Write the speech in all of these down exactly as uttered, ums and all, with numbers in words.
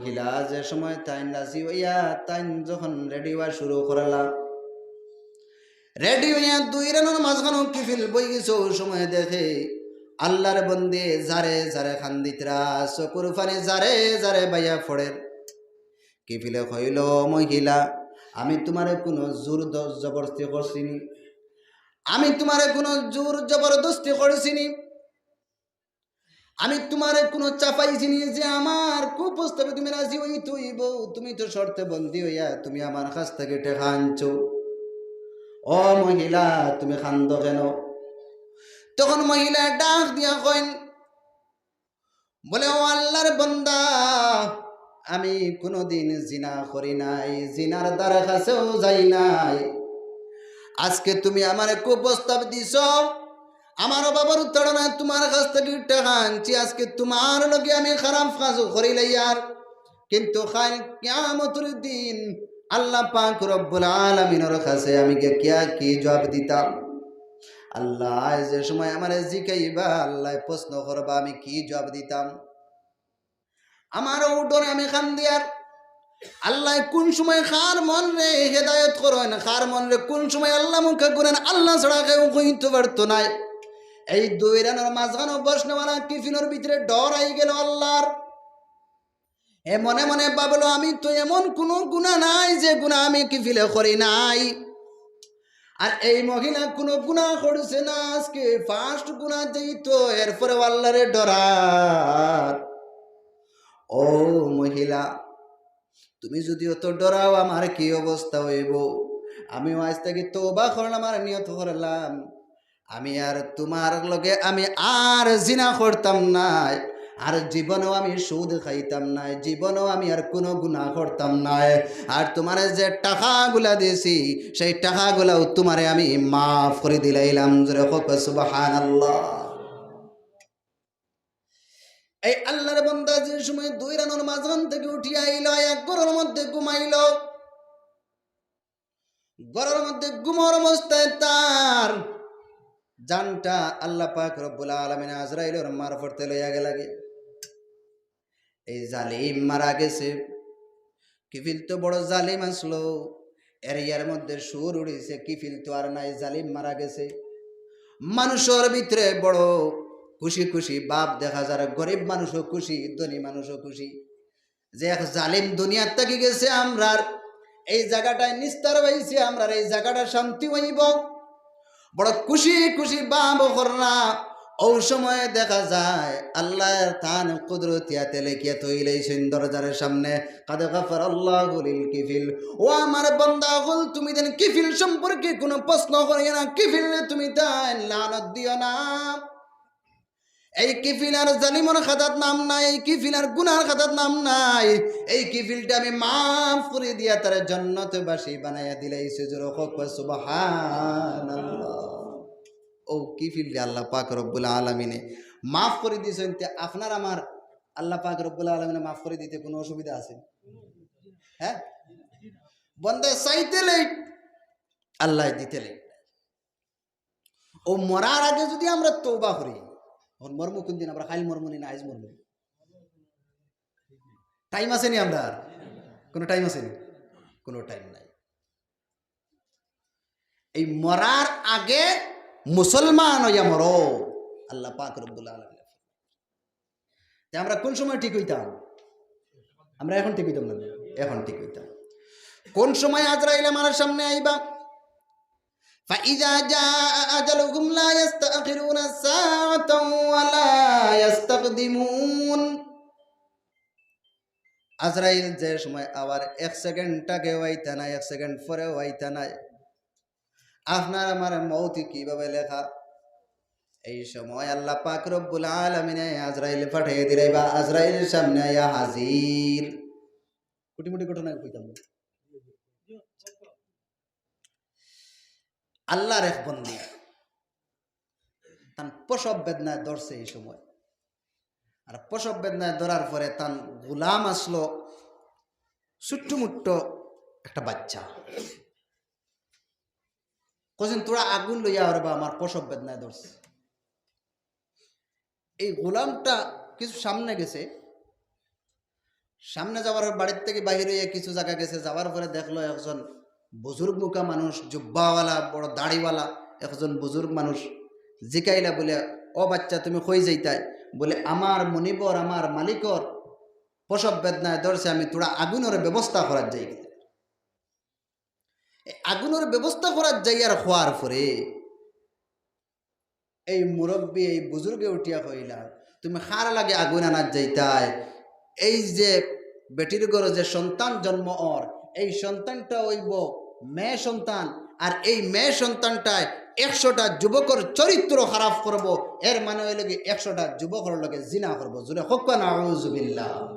মহিলা যে সময় তাইন রাজি অইয়া তাইন যখন রেডি অওয়া শুরু করলা, রেডি অইয়া দুই রানর মাঝখানো কিফিল বই গেছে, অউ সময় দেখে আল্লাহর বন্দি জারে জারে কান্দিতরা, চকুর পানি জারে জারে বাইয়া পড়ের। কিফিলে কইল, "মহিলা, আমি তুমারে কুনু জোর দ-, জবরদস্তি করছি নি, আমি তুমারে কুনু জোর জবরদস্তি করছি নি, আমি তুমারে কুনু চাপাইছি নি যে আমার কুপ্রস্তাবে তুমি রাজি অইতে অইবো। তুমি তো শর্তে বন্দি অইয়া তুমি আমার কাছ থাকি টেকা আনছো। ও মহিলা, তুমি কান্দো কেনে?" তখন মহিলা ডাক দিয়া কইন, বলে, "ও আল্লাহর বন্দা, আমি কুনুদিন জিনা করি নাই, জিনার দ্বারে কাছেও যাই নাই। আজকে তুমি আমারে কুপ্রস্তাব দিছো, আমার অভাবর তাড়নায় তুমার কাছ থাকি টেকা আনছি, আজকে তুমার লগে আমি খারাপ কাজ করিলাইয়ার, কিন্তু কাইল কিয়ামতর দিন আল্লাহ পাক রব্বুল আলামিনর কাছে আমি গিয়া কিয়া কি জবাব দিতাম? আল্লায় যে সময় আমারে জিকাইবা, আল্লায় প্রশ্ন করবা, আমি কি জবাব দিতাম?" আমার অউ ডরে আমি কান্দিয়ার। আল্লায় কুন সময় কার মনরে হেদায়েত করইন, কার মনরে কুন সময় আল্লাহ মুখে গুনেন, আল্লাহ ছাড়া কেউ কইতো পারতো নায়। এই দুই রানর মাঝখানো বসনেওয়ালা কিফিলর ভিতরে ডর আইগেলো আল্লাহর। হে মনে মনে ভাবলো, "আমি তো এমন কুনু গুনা নাই যে গুনা আমি কিফিলে করি নাই।" আর এই মহিলা কুনু গুনা করছে না, আজকে ফার্স্ট গুনা যেহেতু, এরপরেও আল্লাহরে ডরার। ও মহিলা, তুমি যুদি অত ডরাও, আমার কি অবস্থা অইবো? আমিও আইজ থাকি তওবা করলাম আর নিয়ত করলাম, আমি আর তুমার লগে আমি আর জিনা করতাম নায়, আর জীবনেও আমি সুদ খাইতাম নায়, জীবনেও আমি আর কুনু গুনা করতাম নায়। আর তুমারে যে টেকাগুলা দিছি, সেই টেকাগুলাও তুমারে আমি মাফ করি দিলাইলাম। জোরে কউক্কা সুবহানাল্লাহ। এই আল্লাহর বন্দা যে সময় দুই রানর মাঝখান থাকি উঠিয়া আইলো, এক ঘরর মধ্যে ঘুমাইলো, ঘরর মধ্যে ঘুমর অবস্থায় তার জানটা আল্লাহ পাক রব্বুল আলামিন আজরাইলর মারফতে লইয়া গেলাগি। এই জালিম মারা গেছে। কিফিল তো বড় জালিম আছলো, এরিয়ার মধ্যে সুর উড়িছে, কিফিল তো আর নাই, জালিম মারা গেছে। মানুষর ভিতরে বড় খুশি খুশি ভাব দেখা যার, গরিব মানুষও খুশি, ধনী মানুষও খুশি। যে এক জালিম দুনিয়ার থাকি গেছে, আমরার এই জাগাটায় নিস্তার পাইছি, আমরার এই জাগাটা শান্তি অইবো, বড় খুশি খুশি ভাব কররা। অউ সময় দেখা যায় আল্লায় তান কুদরতি আতে লেখিয়া থইলাইছইন দরজার সামনে, "কাদ গাফারাল্লাহু লিল কিফিল।" ও আমার বান্দা অকল, তুমি যেন কিফিল সম্পর্কে কুনু প্রশ্ন করিও না, কিফিলরে তুমি তাইন লানত দিও না। এই কিফিল আর জালিমর খাতাত নাম নাই, এই কিফিল আর গুনার খাতাত নাম নাই। এই কিফিলটা আমি মাফ করি দিয়া তারে জন্নতবাসী বানাইয়া দিলাইছি। জোরে কউক্কা সুবহানাল্লাহ। অউ কিফিলরে আল্লাহ পাক রব্বুল আলামিনে মাফ করি দিছইন। তে আপনার আমার আল্লাহ পাক রব্বুল আলামিনে মাফ করি দিতে কুনু অসুবিধা আছে? হ্যাঁ, বন্দা চাইতে লেট, আল্লায় দিতে লেট। অউ মরার আগে যুদি আমরা তওবা করি, অখন মরমু কুনদিন? আমরা কাইল মরমু নি না আইজ মরমু? টাইম আছে নি আমরার? কুনু টাইম আছে নি? কুনু টাইম নাই। এই মরার আগে মুসলমান অইয়া মরো, আল্লাহ পাক রব্বুল আলামিন। তে আমরা কুন সময় ঠিক অইতাম? আমরা অখন ঠিক অইতাম না? অখন ঠিক অইতাম। কুন সময় আজরাইল আমার সামনে আইবা? فإذا جاء أجلهم لا يستأخرون ساعة ولا يستقدمون। আজরাইল যে সময় আবার এক সেকেন্ড আগেও আইতা নায়, এক সেকেন্ড পরেও আইতা নায়। আপনার আমার মউত কিভাবে লেখা? এই সময় আল্লাহ পাক রব্বুল আলামিনে আজরাইল পাঠাইয়া দিলাইবা, আজরাইল সামনে আইয়া হাজির। কুটিমুটি ঘটনা কইতাম না। আল্লাহর এক বন্দি, তান প্রসব বেদনায় ধরছে এই সময়। আর প্রসব বেদনায় ধরার পরে তান গোলাম আছলো ছোট্ট মুট্ট একটা বাচ্চা। কইছইন, "তোরা আগুন লইয়া আও রে বা, আমার প্রসব বেদনায় ধরছে।" এই গোলামটা কিছু সামনে গেছে, সামনে যাওয়ার, বাড়ির থাকি বাহির অইয়া কিছু জাগা গেছে, যাওয়ার পরে দেখলো একজন বুজুর্গ মুখা মানুষ, জুব্বাওয়ালা, বড় দাড়িওয়ালা একজন বুজুর্গ মানুষ। জিকাইলা বুলে, "ও বাচ্চা, তুমি কই যাইতায়?" বুলে, "আমার মনিবর, আমার মালিকর প্রসব বেদনায় ধরছে, আমি থুড়া আগুনর ব্যবস্থা করার যাই।" আগুনর ব্যবস্থা করার যাইয়ার কওয়ার পরে এই মুরব্বি, এই বুজুর্গে উঠিয়া কইলা, "তুমি কার লাগি আগুন আনাত যাইতায়? এই যে বেটির ঘরো যে সন্তান জন্ম অর, এই সন্তানটা অইবো মেয়ে সন্তান, আর এই মেয়ে সন্তানটায় একশোটা যুবকর চরিত্র খারাপ করবো, এর মানে অইলো গি একশোটা যুবকর লগে জিনা করবো।" জোরে কউক্কা নাউজুবিল্লাহ।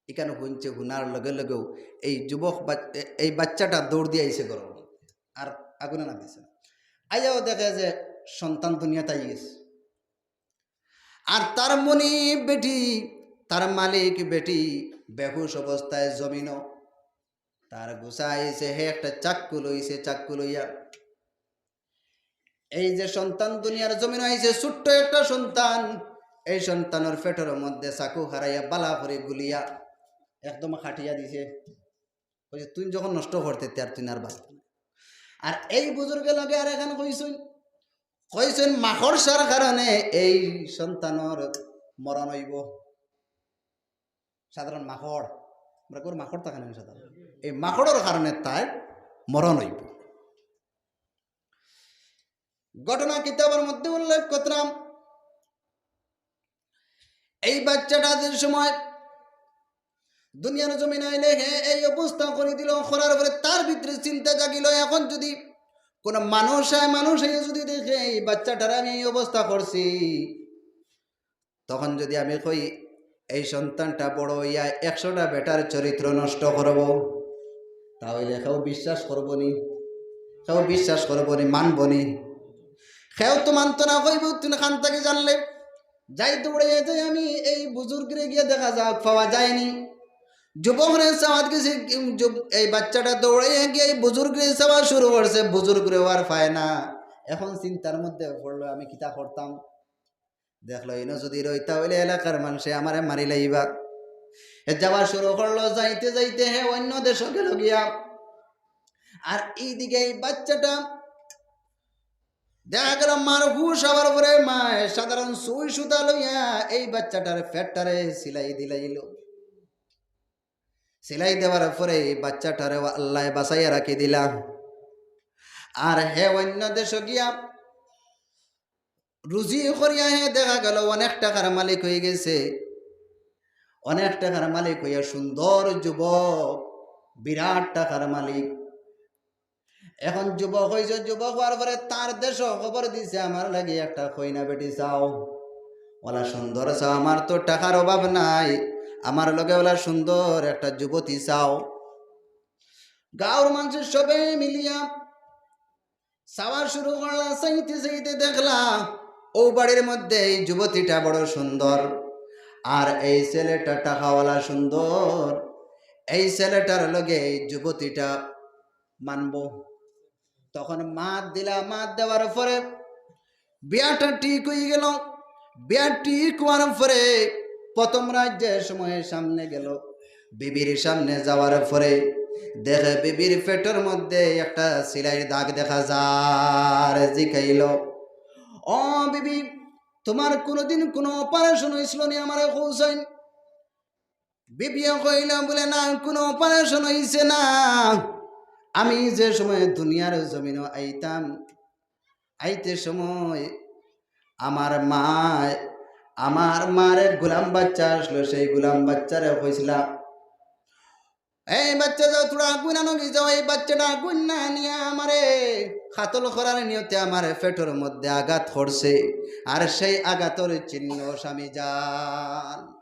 ইখান হুনছে, হুনার লগে লগেউ এই যুবক বাচ-, এ-, এই বাচ্চাটা দৌড় দিয়া আইছে ঘরো, আর আগুন আনাত দিছে না। আইয়াও দেখে যে সন্তান দুনিয়াত আই গেছে। আর তার মনিব বেটি, তার মালিক বেটি বেহুশ অবস্থায় জমিনো। তার গুছা আইছে, হে একটা চাক্কু লইছে, চাক্কু লইয়া এই যে সন্তান দুনিয়ার জমিনো আইছে, ছোট্ট একটা সন্তান, এই সন্তানর পেটর মধ্যে চাকু হারাইয়া বালা করি গুলিয়া একদম কাটিয়া দিছে। কইছে, "তুই যখন নষ্ট করতে, তে আর তুই আর বাঁচতে না।" আর এই বুজুর্গে লগে আরেকখান কইছইন, কইছইন, "মাকড়সার কারণে এই সন্তানর মরণ অইবো।" সাধারণ মাকড়, আমরা কই মাকড় থাকে না সাধারণ, এই মাকড়র কারণে তার মরণ অইবো। ঘটনা কিতাবর মধ্যে উল্লেখ করতাম, এই বাচ্চাটা যে সময় দুনিয়ার জমিন আইলে হে এই অবস্থা করি দিল, করার পরে তার ভিতরে চিন্তা জাগিল, এখন যদি কোনো মানুষ আয়, মানুষ আইয়া যদি দেখে এই বাচ্চাটারে আমি এই অবস্থা করছি, তখন যদি আমি কই, "এই সন্তানটা বড় অইয়া একশোটা বেটার চরিত্র নষ্ট করবো", তাহলে কেউ বিশ্বাস করবো নি, কেউ বিশ্বাস করবো নি, মানবো নি। কেউ তো মানতো না, কইবো, "তুই খান থাকি জানলে।" যাই দৌড়াইয়া যাই আমি এই বুজুর্গরে গিয়া দেখা যাক, পাওয়া যায়নি। যুবকরে চাওয়াত গেছি, উম, যুব-, এই বাচ্চাটা দৌড়াইয়া গিয়া এই বুজুর্গরে চাওয়া শুরু করছে, বুজুর্গরে আর পায় না। এখন চিন্তার মধ্যে পড়লো, "আমি কিতা করতাম?" দেখলো, "ইনো যদি রইতা অইলে এলাকার মানষে আমারে মারি লাইবা।" হে যাওয়া শুরু করলো, যাইতে যাইতে হে অন্য দেশো গেল গিয়া। আর এইদিকে এই বাচ্চাটা দেখা গেল মার হুশ আওয়ার পরে মায় সাধারণ সুই সুতা লইয়া এই বাচ্চাটার পেটটারে সিলাই দিলাইল। সিলাই দেওয়ার পরে এই বাচ্চাটারে আল্লায় বাঁচাইয়া রাখি দিলা। আর হে অন্য দেশো গিয়া রুজি করিয়া হে দেখা গেল অনেক টাকার মালিক অই গেছে, অনেক টাকার মালিক অইয়া সুন্দর যুবক, বিরাট টাকার মালিক। এখন যুবক অইছে, যুবক অওয়ার পরে তার দেশো খবর দিছে, "আমার লাগি একটা কইনা বেটি চাও, অলা সুন্দর চাও, আমার তো টাকার অভাব নাই, আমার লগে অলা সুন্দর একটা যুবতী চাও।" গাঁওর মানষে সবে মিলিয়া চাওয়া শুরু করলা, চাইতে চাইতে দেখলা, অউ বাড়ির মধ্যে এই যুবতীটা বড় সুন্দর, আর এই ছেলেটা টাকাওয়ালা সুন্দর, এই ছেলেটার লগে এই যুবতীটা মানবো। তখন মাত দিলা, মাত দেওয়ার পরে বিয়াটা ঠিক অই গেল। বিয়া ঠিক অওয়ার পরে প্রথম রাইত যে সময় সামনে গেল, বিবির সামনে যাওয়ার পরে দেখে বিবির পেটর মধ্যে একটা সিলাইর দাগ দেখা যার। জিকাইল, "ও বিবি, তুমার কুনুদিন কুনু operation অইছিল নি, আমারে কওছাইন?" বিবিয়ে কইলা বুলে, "না, কুনু operation অইছে না। আমি যে সময় দুনিয়ার জমিনো আইতাম, আইতে সময় আমার মায়, আমার মার এক গুলাম বাচ্চা আছলো, সেই গুলাম বাচ্চারে কইছিলা, 'এই বাচ্চা যাও, থুড়া আগুইন আনোগি যাও।' এই বাচ্চাটা আগুইন না আনিয়া আমারে কাতল করার নিয়তে আমার পেটর মধ্যে আঘাত করছে, আর সেই আঘাতর চিহ্ন স্বামী যান।"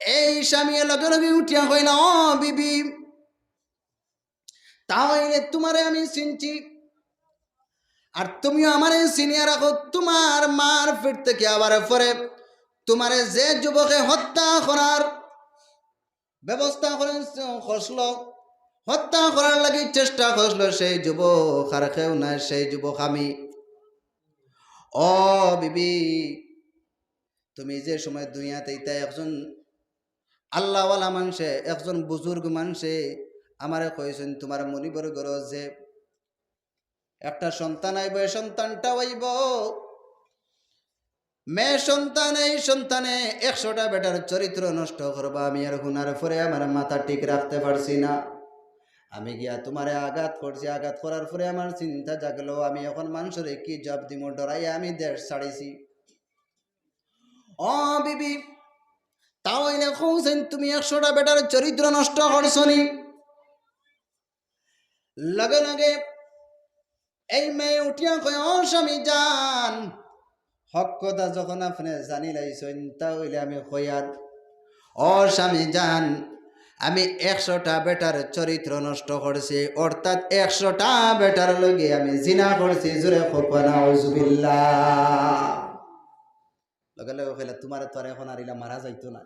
এই স্বামীয়ে লগে লগে উঠিয়া কইলা, "ও বিবি, তাইলে তুমারে আমি চিনছি, আর তুমিও আমারে চিনিয়া রাখো। তুমার মার পেট থাকি আবার পরে তুমারে যে যুবকে হত্যা করার ব্যবস্থা করে, করছিল, হত্যা করার লাগি চেষ্টা করছিল, সেই যুবক আর কেউ নায়, সেই যুবক আমি। ও বিবি, তুমি যে সময় দুনিয়াত আইতা, একজন আল্লাহওয়ালা মানষে, একজন বুজুর্গ মানষে আমারে কইছইন, তুমার মনিবর ঘরো যে একটা সন্তান আইবো, এই সন্তানটা অইবো মেয়ে সন্তান, এই সন্তানে একশোটা বেটার চরিত্র নষ্ট করবা। আমি আর হুনার পরে আমার মাথা ঠিক রাখতে পারছি না। আমি গিয়া তুমারে আঘাত করছি, আঘাত করার পরে আমার চিন্তা জাগলো, আমি এখন মানষরে কি জবাব দিমু, ডরাইয়া আমি দেশ ছাড়িছি। ও বিবি, তা অইলে কওছইন তুমি একশোটা বেটার চরিত্র নষ্ট করছো নি? লগে লগে এই মেয়ে উঠিয়া কয়, "ও স্বামী জান, হক কথা যখন আপনে জানিলাইছইন, তা অইলে আমি কইয়ার, ও স্বামী জান, আমি একশোটা বেটার চরিত্র নষ্ট করছি, অর্থাৎ একশোটা বেটার লগে আমি জিনা করছি।" জোরে কউক্কা, নাউজুবিল্লাহ। লগে লগে কইলা, "তুমারে তো আর এখন আর ইলা মারা যাইতো না।"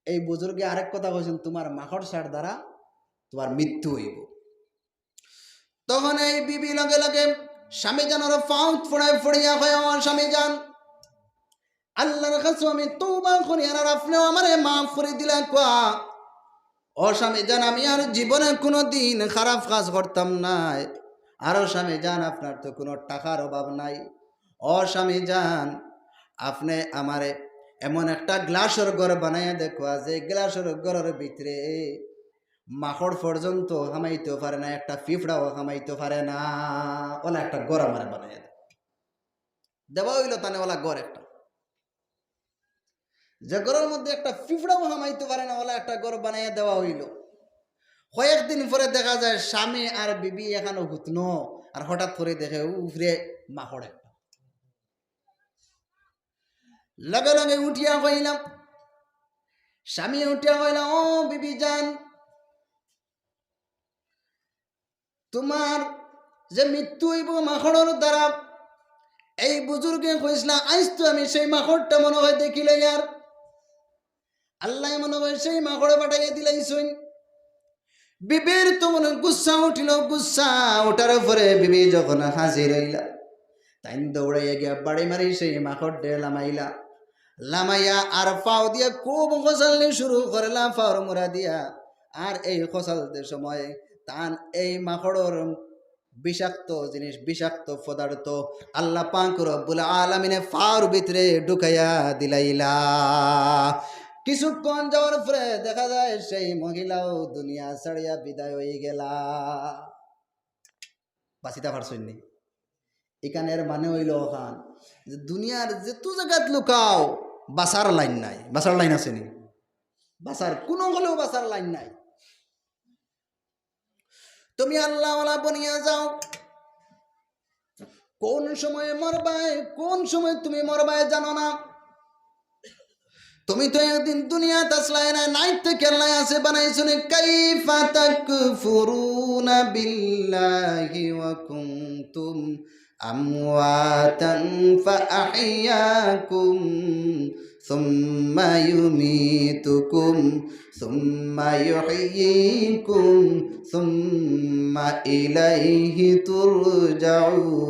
এই বুজুর্গে আরেক কথা কইছইন, "তুমার মাকড়সার দ্বারা তুমার মৃত্যু অইবো।" তখন এই বিবি লগে লগে স্বামী জানর পাওত পড়ে পড়িয়া কয়, "ও স্বামী জান, আল্লাহর কাছে আমি তওবা করি, আর আপনেও আমারে মাফ করি দিলা কুয়া। ও স্বামী জান, আমি আর জীবনে কুনুদিন খারাপ কাজ করতাম নায়। আর ও স্বামী জান, আপনার তো কুনু টাকার অভাব নাই। ও স্বামী জান, আপনে আমারে এমন একটা গ্লাসর ঘর বানাইয়া দেখউক্কা, যে গ্লাসর ঘরর ভিতরে মাকড় পর্যন্ত হামাইতো পারে না, একটা পিঁপড়াও হামাইতো পারে না।" অলা একটা ঘর আমারে বানাইয়া দেও। দেওয়া অইলো তানে অলা ঘর একটা, যে ঘরর মধ্যে একটা পিঁপড়াও হামাইতো পারে না, অলা একটা ঘর বানাইয়া দেওয়া অইলো। কয়েকদিন পরে দেখা যায় স্বামী আর বিবি একখানো হুতনো, আর হঠাৎ করি দেখে উপরে মাকড় একটা। লগে লগে উঠিয়া কইলা, স্বামী উঠিয়া কইলা, "ও বিবি জান, তুমার যে মৃত্যু অইবো মাকড়র দ্বারা, এই বুজুর্গে কইছলা, আইজ তো আমি সেই মাকড়টা মনে হয় দেখিলাইয়ার। আল্লায় মনে হয় সেই মাকড় পাঠাইয়া দিলাইছইন।" বিবির তো মনে গুসা উঠিলো, গুসা উঠার পরে বিবি যখন হাজির অইলা, তাইন দৌড়াইয়া গিয়া বাড়ি মারি সেই মাকড়রে লামাইলা। লামাইয়া আর পাও দিয়া খুব খোঁচালনি শুরু করলা, পাওর মুড়া দিয়া। আর এই খোঁচালতে সময় তান এই মাকড়র বিষাক্ত জিনিস, বিষাক্ত পদার্থ আল্লাহ পাক রব্বুল আলামিনে পাওর ভিতরে ঢুকাইয়া দিলাইলা। কিছুক্ষণ যাওয়ার পরে দেখা যায় সেই মহিলাও দুনিয়া ছাড়িয়া বিদায় অইগেলা। বাঁচিতা পারছইন নি? ইখানর মানে অইলো অখান যে দুনিয়ার যেতো জাগাত লুকাও, বাঁচার লাইন নাই। বাঁচার লাইন আছে নি? বাঁচার, কুনু অকলেও বাঁচার লাইন নাই। তুমি আল্লাহওয়ালা বনিয়া যাও, কোন সময় মরবায়, কোন সময় তুমি মরবায় জানো না। তুমি তো একদিন দুনিয়াত আছলায় না, নাইত থাকি আল্লায় আছে বানাইছইন। كيف تكفرون بالله وكنتم أمواتا فأحياكم ثم يميتكم ثم يحييكم ثم إليه ترجعون।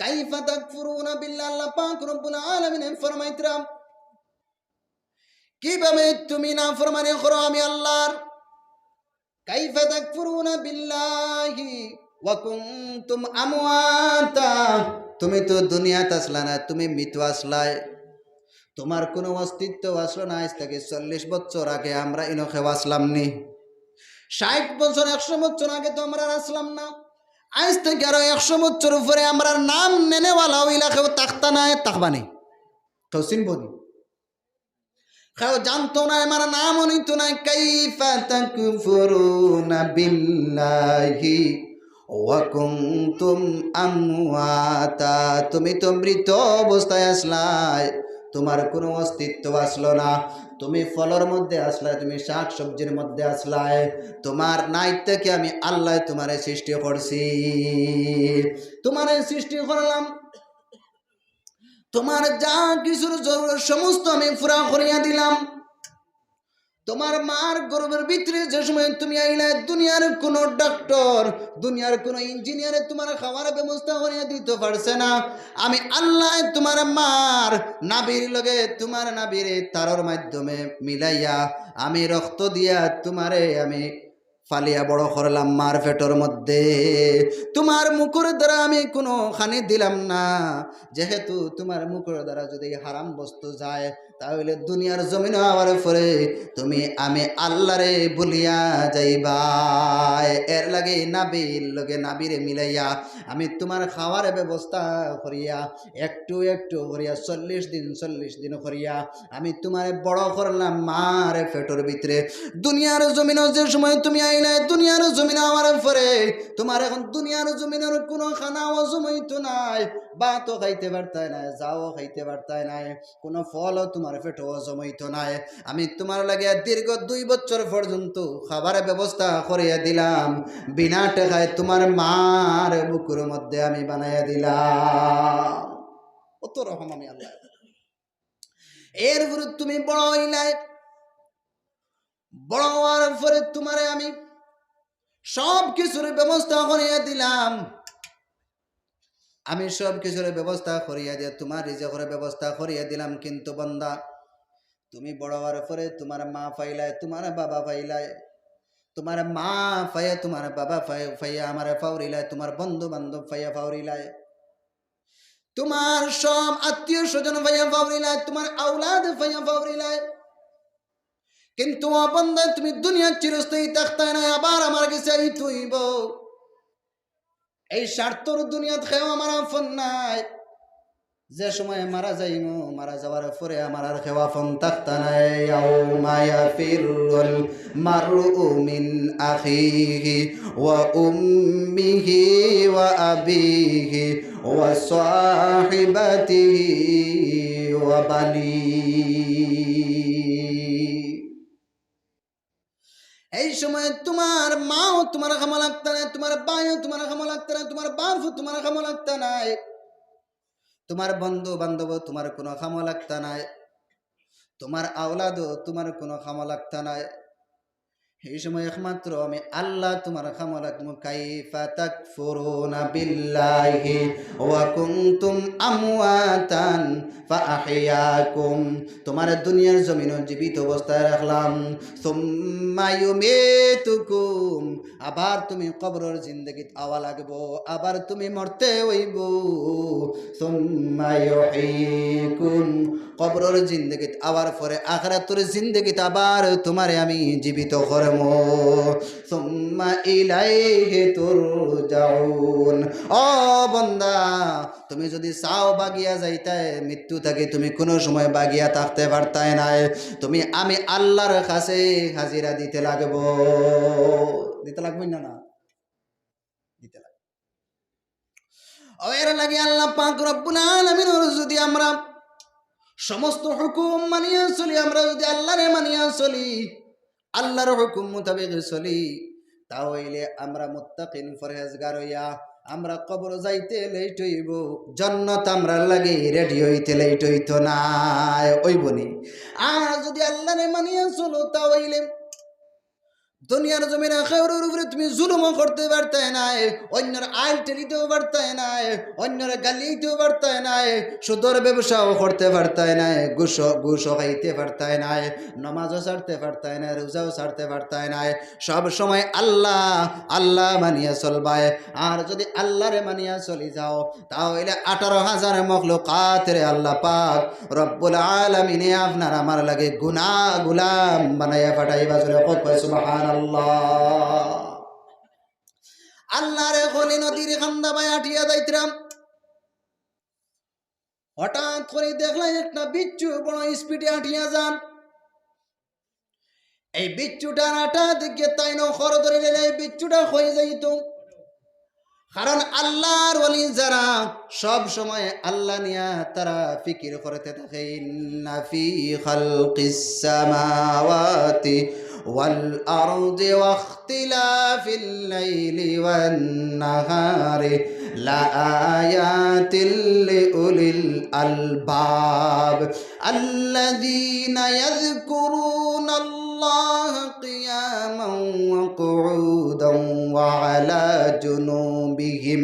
كيف تكفرون بالله, আল্লাহ পাক রব্বুল আলামিনে ফরমাইতরা, কিভাবে তুমি নাফরমানি করো আমি আল্লাহর? كيف تكفرون بالله وكنتم أمواتا, তুমি তো দুনিয়াত আছলা না, তুমি মৃত আছলায়, তুমার কুনু অস্তিত্ব আছলো না। আইজ থাকি চল্লিশ বছর আগে আমরা ইনো কেউ আছলাম নি? ষাইট বছর, একশো বছর আগে তো আমরা আছলাম না। আইজ থাকি আরো একশো বছর পরে আমরার নাম নেনেওয়ালা অইলা কেউ থাকতা নায়, থাকবা নি? কেউ চিনবো নি? কেউ জানতো না, আমার নামও নিতো না। كيف تكفرون بالله وكنتم أمواتا, তুমি তো মৃত অবস্থায় আছলায়, তুমার কুনু অস্তিত্ব আছলো না। তুমি ফলর মধ্যে আছলায়, তুমি শাক সবজির মধ্যে আছলায়, তুমার নাইত থাকি আমি আল্লায় তুমারে সৃষ্টি করছি, তুমারে সৃষ্টি করলাম, তুমার যা কিছুর জরুরত সমস্ত আমি পুরা করিয়া দিলাম। তুমার মার গর্ভর ভিতরে যে সময় তুমি আইলায়, দুনিয়ার কুনু ডাক্তর, দুনিয়ার কুনু ইঞ্জিনিয়ারে তুমার খাওয়ার ব্যবস্থা করিয়া দিতো পারছে না। আমি আল্লায় তুমার মার নাভির লগে তুমার নাভিরে তারর মাধ্যমে মিলাইয়া আমি রক্ত দিয়া তুমারে আমি ফালিয়া বড় করলাম মার পেটর মধ্যে। তুমার মুখর দ্বারা আমি কুনু খানি দিলাম না, যেহেতু তুমার মুখর দ্বারা যদি হারাম বস্তু যায়, তা অইলে দুনিয়ার জমিনো আওয়ার পরে তুমি আমি আল্লারে ভুলিয়া যাইবায়। এর লাগি নাভির লগে নাভিরে মিলাইয়া আমি তুমার খাওয়ার ব্যবস্থা করিয়া একটু একটু করিয়া চল্লিশ দিন, চল্লিশ দিন করিয়া আমি তুমারে বড় করলাম মার পেটর ভিতরে। দুনিয়ার জমিনো যে সময় তুমি আইলায়, দুনিয়ার জমিনো আওয়ার পরে তুমার এখন দুনিয়ার জমিনর কুনু খানাও জমাইতো নায়, ভাতও খাইতে পারতায় নায়, চাও খাইতে পারতায় নায়, কুনু ফলও তুমার পেটো জমাইতো নায়। আমি তুমার লাগিয়া দীর্ঘ দুই বছর পর্যন্ত খাবার ব্যবস্থা করিয়া দিলাম, বিনা টেকায় তুমার মার বুকুর মধ্যে আমি বানাইয়া দিলাম। অত রহম আমি আল্লাহ। এরপরে তুমি বড় অইলায়, বড় অওয়ার পরে তুমারে আমি সব কিছুর ব্যবস্থা করিয়া দিলাম, আমি সব কিছুর ব্যবস্থা করিয়া দিয়া তুমার রিজিকর ব্যবস্থা করিয়া দিলাম। কিন্তু বন্দা, তুমি বড় অওয়ার পরে তুমার মা পাইলায়, তুমার বাবা পাইলায়, তুমার মা পাইয়া, তুমার বাবা পাই-, পাইয়া আমারে ফাউরিলায়, তুমার বন্ধু বান্ধব পাইয়া ফাউরিলায়, তুমার সব আত্মীয় স্বজন পাইয়া ফাউরিলায়, তুমার আওলাদ পাইয়া ফাউরিলায়। কিন্তু ও বন্দা, তুমি দুনিয়ার চিরস্থায়ী থাকতায় নায়, আবার আমার গেছে আইতে অইবো। এই স্বার্থর দুনিয়াত কেউ আমার আপন নায়। যে সময় মারা যাইমু, মারা যাওয়ার পরে আমার আর কেউ আপন থাকতা নায়। يوم يفر المرء من أخيه وأمه وأبيه وصاحبته وبنيه। এই সময় তুমার মাও তুমার কামো লাগতা নায়, তুমার ভাইও তুমার কামো লাগতা নায়, তুমার বাপও তুমার কামো লাগতা নায়, তুমার বন্ধু বান্ধবও তুমার কুনু কামো লাগতা নায়, তুমার আওলাদও তুমার কুনু কামো লাগতা নায়। এই সময় একমাত্র আমি আল্লাহ তুমার কামো লাগমু। كيف تكفرون بالله وكنتم أمواتا فأحياكم। তুমারে দুনিয়ার জমিনো জীবিত অবস্থায় রাখলাম। ثم يميتكم, আবার তুমি কবরর জিন্দেগিত আওয়া লাগবো, আবার তুমি মরতে অইবো। ثم يحييكم, কবরর জিন্দেগিত আওয়ার পরে আখিরাতর জিন্দেগিত আবার তুমারে আমি জীবিত করমু। ثم إليه ترجعون। ও বন্দা, তুমি যদি চাও ভাগিয়া যাইতায়, মৃত্যু থাকি তুমি কুনু সময় ভাগিয়া থাকতে পারতায় নায়। তুমি আমি আল্লাহর কাছে হাজিরা দিতে লাগবো। দিতে লাগবো না, না? দিতে লাগবো। ও এর লাগি আল্লাহ পাক রব্বুল আলামিনর যদি আমরা সমস্ত হুকুম মানিয়া চলি, আমরা যদি আল্লাহরে মানিয়া চলি, আল্লাহর হুকুম মোতাবেক চলি, তা অইলে আমরা মুত্তাকিন পরহেজগার অইয়া আমরা কবর যাইতে লেট অইবো, জন্নত আমরার লাগি রেডি অইতে লেট অইতো নায়, অইবো নি? আর যদি আল্লাহরে মানিয়া চলো, তা অইলে দুনিয়ার জমিনে কেউর উপরে তুমি জুলুমও করতে পারতায় নায়, অইন্যর আইল ঠেলিতেও পারতায় নায়, অইন্যরে গালি দিতেও পারতায় নায়, সুদর ব্যবসাও করতে পারতায় নায়, ঘুষ, ঘুষও খাইতে পারতায় নায়, নমাজও ছাড়তে পারতায় নায়, রোজাও ছাড়তে পারতায় নায়। সব সময় আল্লাহ, আল্লাহ মানিয়া চলবায়। আর যদি আল্লাহরে মানিয়া চলি যাও, তা অইলে আঠারো হাজার মখলুকাতরে আল্লাহ পাক রব্বুল আলামিনে আপনার আমার লাগি গুনা গুলাম বানাইয়া পাঠাইবা। জোরে কও সুবহানাল্লাহ। আল্লাহর এক ওলি নদীর কান্দা বায় আটিয়া যাইতরা, হঠাৎ করি দেখলা একটা বিচ্ছু বড় স্পিডে আটিয়া যার। এই বিচ্ছুটার আটা দেখিয়া তাইন খর ধরি লাইলা, এই বিচ্ছুটা কই যাইতো। কারণ আল্লাহর ওলি যারা, সব সময় আল্লাহ নিয়া তারা ফিকির করতে থাকে। إن في خلق السماوات والأرض واختلاف الليل والنهار لآيات لأولي الألباب الذين يذكرون الله الله قياما وقعودا وعلى جنوبهم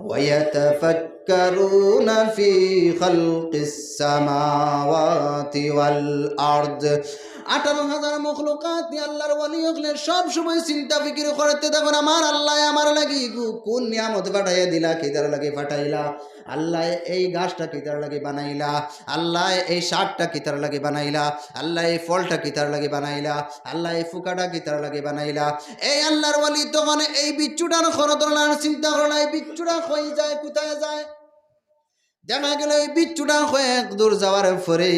ويتفكرون في خلق السماوات والأرض। আঠারো হাজার মখলুকাত নিয়া আল্লাহর ওলি অকলে সব সময় চিন্তা ফিকির করতে থাকইন, আমার আল্লায় আমার লাগি গু-, কোন নিয়ামত পাঠাইয়া দিলা, কিতার লাগি পাঠাইলা, আল্লায় এই গাছটা কিতার লাগি বানাইলা, আল্লায় এই সারটা কিতার লাগি বানাইলা, আল্লায় এই ফলটা কিতার লাগি বানাইলা, আল্লায় এই ফুকাটা কিতার লাগি বানাইলা। এই আল্লাহর ওলি তখন এই বিচ্ছুটার খর ধরলা, চিন্তা করলা, এই বিচ্ছুটা কই যায়, কোথায় যায়? দেখা গেল এই বিচ্ছুটা কয়েক দূর যাওয়ার পরে,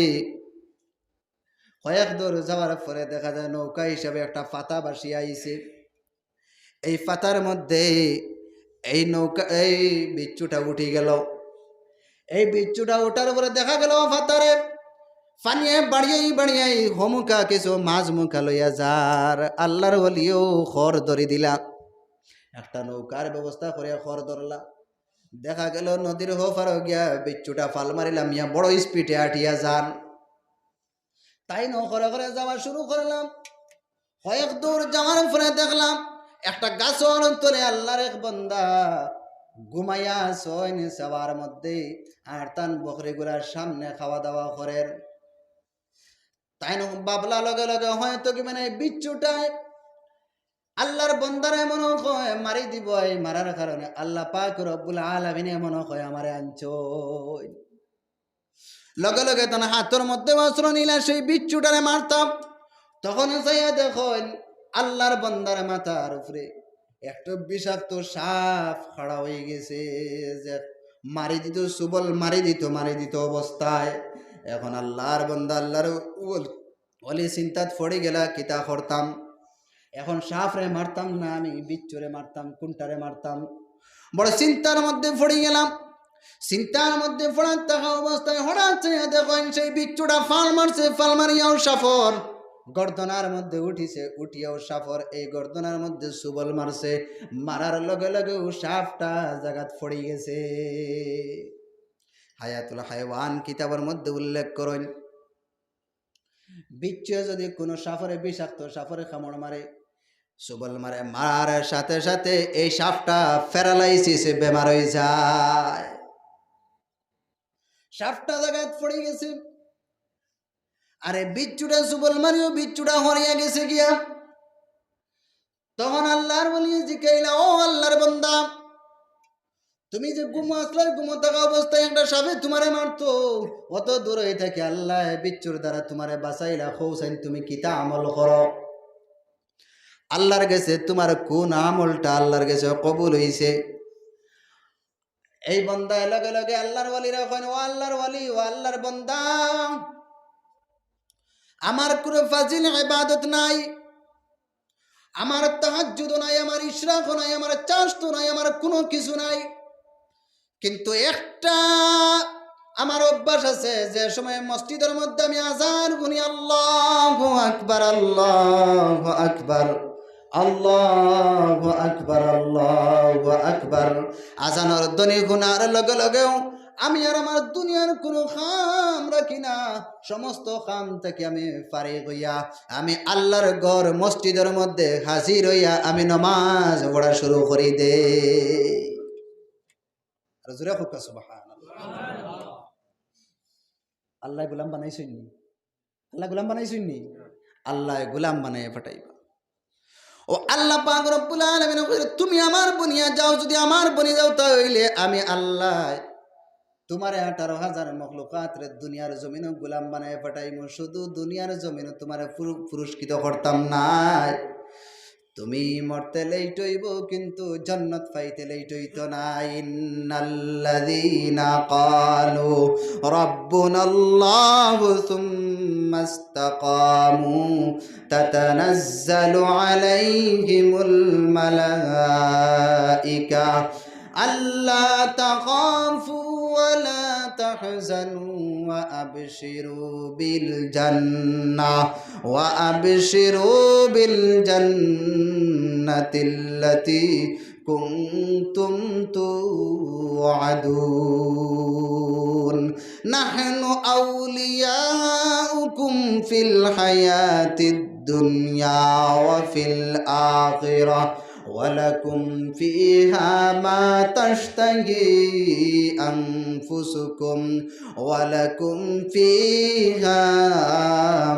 কয়েক দূর যাওয়ার পরে দেখা যায় নৌকা হিসাবে একটা ফাতা ভাসিয়া আইছে। এই ফাতার মধ্যে এই নৌকা, এই বিচ্ছুটা উঠি গেল। এই বিচ্ছুটা উঠার পরে দেখা গেল ফাতারে পানিয়ে বাড়িয়াই বাড়িয়াই হমুকা কিছু মাছ মুখা লইয়া যার। আল্লাহর ওলিও খর ধরি দিলা, একটা নৌকার ব্যবস্থা করিয়া খর ধরলা। দেখা গেল নদীর হপারো গিয়া বিচ্ছুটা ফাল মারিলা, মিয়া বড় স্পিডে আটিয়া যান। তাইন খরে খরে যাওয়া শুরু করলা। কয়েক দূর যাওয়ার পরে দেখলা একটা গাছর তলে আল্লাহর এক বন্দা ঘুমাইয়া আছইন সেওয়ার মধ্যে, আর তান বকরিগুলার সামনে খাওয়া দাওয়া করের। তাইন ভাবলা লগে লগে হয়তো কি মানে বিচ্ছুটায় আল্লাহর বন্দারে মনে হয় মারি দিব, এই মারার কারণে আল্লাহ পাক রব্বুল আলামিনে মনে হয় আমারে আনছইন। লগে লগে তান হাতর মধ্যে অস্ত্র নিলা, সেই বিচ্ছুটারে মারতা। তখন চাইয়া দেখইন আল্লাহর বন্দার মাথার উপরে একটা বিষাক্ত সাপ খাড়া হয়ে গেছে, যে মারি দিত, সুবল মারি দিত, মারি দিত অবস্থায়। এখন আল্লাহর বন্দা, আল্লাহর ওল-, ওলি চিন্তাত পড়ি গেলা, কিতা করতাম? এখন সাপরে মারতাম না আমি বিচ্ছুরে মারতাম, কোনটারে মারতাম? বড় চিন্তার মধ্যে পড়ি গেলাম। চিন্তার মধ্যে পড়া থাকা অবস্থায় হঠাৎ চাইয়া দেখইন সেই বিচ্ছুটা ফাল মারছে, ফাল মারিয়াও সাপর গর্দনার মধ্যে উঠিছে, উঠিয়াও সাপর এই গর্দনার মধ্যে সুবল মারছে। মারার লগে লগেও সাপটা জাগাত পড়ি গেছে। হায়াতুল হায়ওয়ান কিতাবর মধ্যে উল্লেখ করইন, বিচ্ছুয়ে যদি কোনো সাপরে, বিষাক্ত সাপরে কামড় মারে, সুবল মারে, মারার সাথে সাথে এই সাপটা প্যারালাইসিসে বেমার হয়ে যায়। সাপটা জাগাত পড়ে গেছে। আরে বিচ্ছুটা সুবল মারিও বিচ্ছুটা হরিয়া গেছে গিয়া। তখন আল্লাহর ওলি জিকাইলা, "ও আল্লাহর বন্দা, তুমি যে ঘুমো আসলায়, ঘুমো থাকা অবস্থায় একটা সাপে তোমারে মারতো, অত দূর হয়ে থাকে আল্লাহ বিচ্ছুর দ্বারা তোমারে বাঁচাইলা, কও চাইন তুমি কিতা আমল করো? আল্লাহর গেছে তোমার কোন আমলটা আল্লাহর গেছে কবুল হইছে?" এই বন্দায় লগে লগে আল্লাহর ওলিরে কইন, "ও আল্লাহর ওলি, ও আল্লাহর বন্দা, আমার কোনো ফাজিল ইবাদত নাই, আমার তাহাজ্জুদ নাই, আমার ইশরাক নাই, আমার চাশত নাই, আমার কোনো কিছু নাই, কিন্তু একটা আমার অভ্যাস আছে, যে সময় মসজিদের মধ্যে আমি আজান শুনি, আল্লাহু আকবার, আল্লাহু আকবার, আল্লাহু আকবার, আল্লাহু আকবার।" আজানর ধ্বনি হুনার লগে লগেও আমি আর আমার দুনিয়ার কোনো কাম রাখি না, সমস্ত কাম থাকি আমি ফারিগ হইয়া আমি আল্লাহর ঘর মসজিদের মধ্যে হাজির হইয়া আমি নমাজ পড়া শুরু করি দেই। আর জোরে কউক্কা সুবহানাল্লাহ। আল্লাহ গোলাম বানাইছইন নি? আল্লাহ গোলাম বানাইছইন নি? আল্লাহ গোলাম বানাইয়া পাঠাইবা। ও আল্লাহ পাক রব্বুল আলামিন কইরা, "তুমি আমার বনিয়া যাও, যদি আমার বনি যাও, তা হইলে আমি আল্লাহ তোমারে আঠারো হাজার মখলুকাতরে দুনিয়ার জমিনো গোলাম বানাইয়া পাঠাইমু, শুধু দুনিয়ার জমিনো তোমারে পুর-, পুরস্কৃত করতাম নায়।" তুমি মরতে লেট হইব, কিন্তু জান্নাত পাইতে লেট হইতো না। ইন্নাল্লাযীনা ক্বালু রাব্বুনাল্লাহু সুম্মা ইসতাকামু তাতানাজ্জালু আলাইহিমুল মালাইকা ألا تخافوا ولا تحزنوا وأبشروا بالجنة، وأبشروا بالجنة التي كنتم توعدون. نحن أولياؤكم في الحياة الدنيا الدنيا وفي الآخرة ولكم فيها ما تشتهي أنفسكم ولكم فيها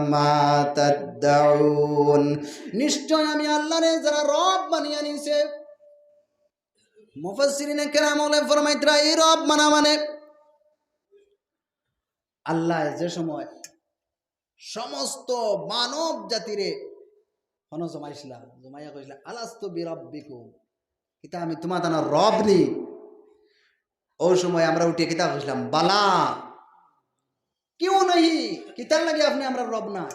ما تدعون। নিশ্চয় আমি আল্লাহরে যারা রব মানিয়া নিছে, মুফাসসিরিনে কেরাম অকলে ফরমাইতরা, এই রব মানা মানে আল্লাহ যে সময় সমস্ত মানব জাতিরে হনো জমাইছিলা, জমাইয়া কইছিলা, "আলাস্তু বিরাব্বিকুম?" কিতা আমি তুমার তানা রব নি? ও সময় আমরা উঠে কিতা কইছিলাম? "বালা, কিউ নাহি?" কিতার লাগি আপনে আমরার রব না?